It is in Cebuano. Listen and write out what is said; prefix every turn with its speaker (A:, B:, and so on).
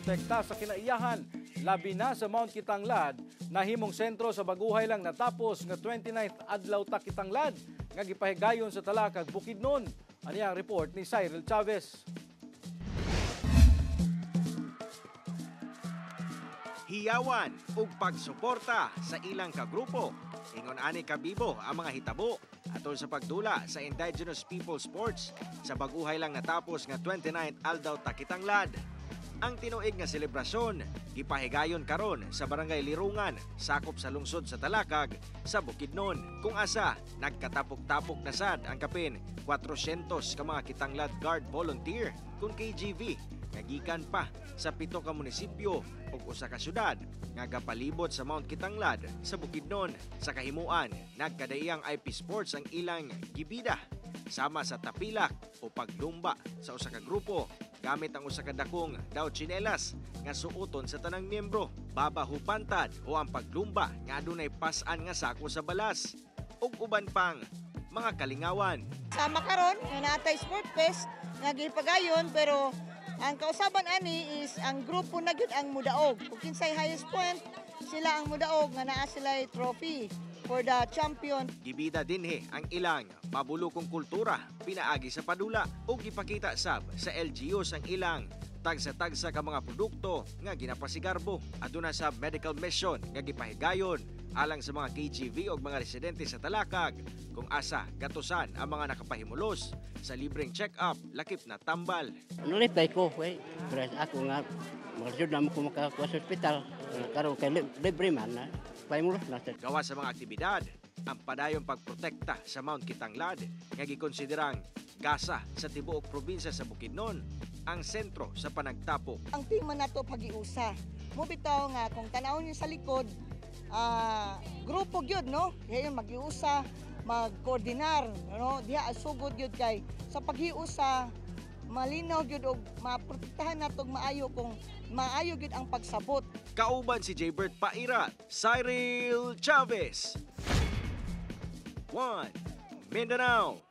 A: pagprotekta sa kinaiyahan, labi na sa Mount Kitanglad, nahimong sentro sa baguhay lang natapos nga 29th Adlaw ta Kitanglad nga gipahigayon sa Talakag, Bukidnon. Ani ang report ni Cyril Chavez.
B: Hiyawan ug pagsuporta sa ilang kagrupo. Ingon ani kabibo ang mga hitabo atol sa pagdula sa Indigenous People Sports sa baguhay lang natapos nga 29th Aldaw ta Kitanglad. Ang tinuig nga selebrasyon gipahigayon karon sa Barangay Lirungan, sakop sa lungsod sa Talakag sa Bukidnon. Kung asa nagkatapok-tapok na sad ang kapin 400 ka mga Kitanglad Guard Volunteer kun KGV nga gikan pa sa 7 ka munisipyo ug usa ka syudad nga gapalibot sa Mount Kitanglad sa Bukidnon. Sa kahimuan, nagkadaiyang IP Sports ang ilang gibida sama sa tapilak o paglumba sa usa ka grupo gamit ang usa ka dakong daw tsinelas nga suoton sa tanang miyembro, babahupantad o ang paglumba nga adunay pas-an nga sako sa balas ug uban pang mga kalingawan.
C: Sama karon nga naatay Sport Fest nga gipagayon, pero ang kausaban ani is ang grupo na gyud ang mudaog. Kung kinsay highest point, sila ang mudaog nga naa sila trophy for the champion.
B: Gibida dinhi ang ilang mabulukong kultura pinaagi sa padula ug gipakita sab sa LGUs ang ilang tagsa-tagsa ka mga produkto nga ginapasigarbo. Aduna sa medical mission nga gipahigayon alang sa mga KGV ug mga residente sa Talakag kung asa gatusan ang mga nakapahimulos sa libreng check-up lakip na tambal.
D: Nalipay ko, pero ako nga maglisod na mo ko makakuha sa ospital. Karon kay libre man na pahimulos na.
B: Gawa sa mga aktibidad, ang padayong pagprotekta sa Mount Kitanglad nga gikonsiderang gasa sa tibuok probinsya sa Bukidnon, ang sentro sa panagtapok.
C: Ang tema nato pag-iusa. Mo bitaw nga kung tan-awon niyo sa likod, grupo gyud, no? Kaya mag-iusa, magkoordinar, no? Diha sugod gyud kay sa paghiusa malinaw gyud og maprotektahan nato og maayo kung maayo gyud ang pagsabot.
B: Kauban si Jaybert Paira, Cyril Chavez. 1 Mindanao.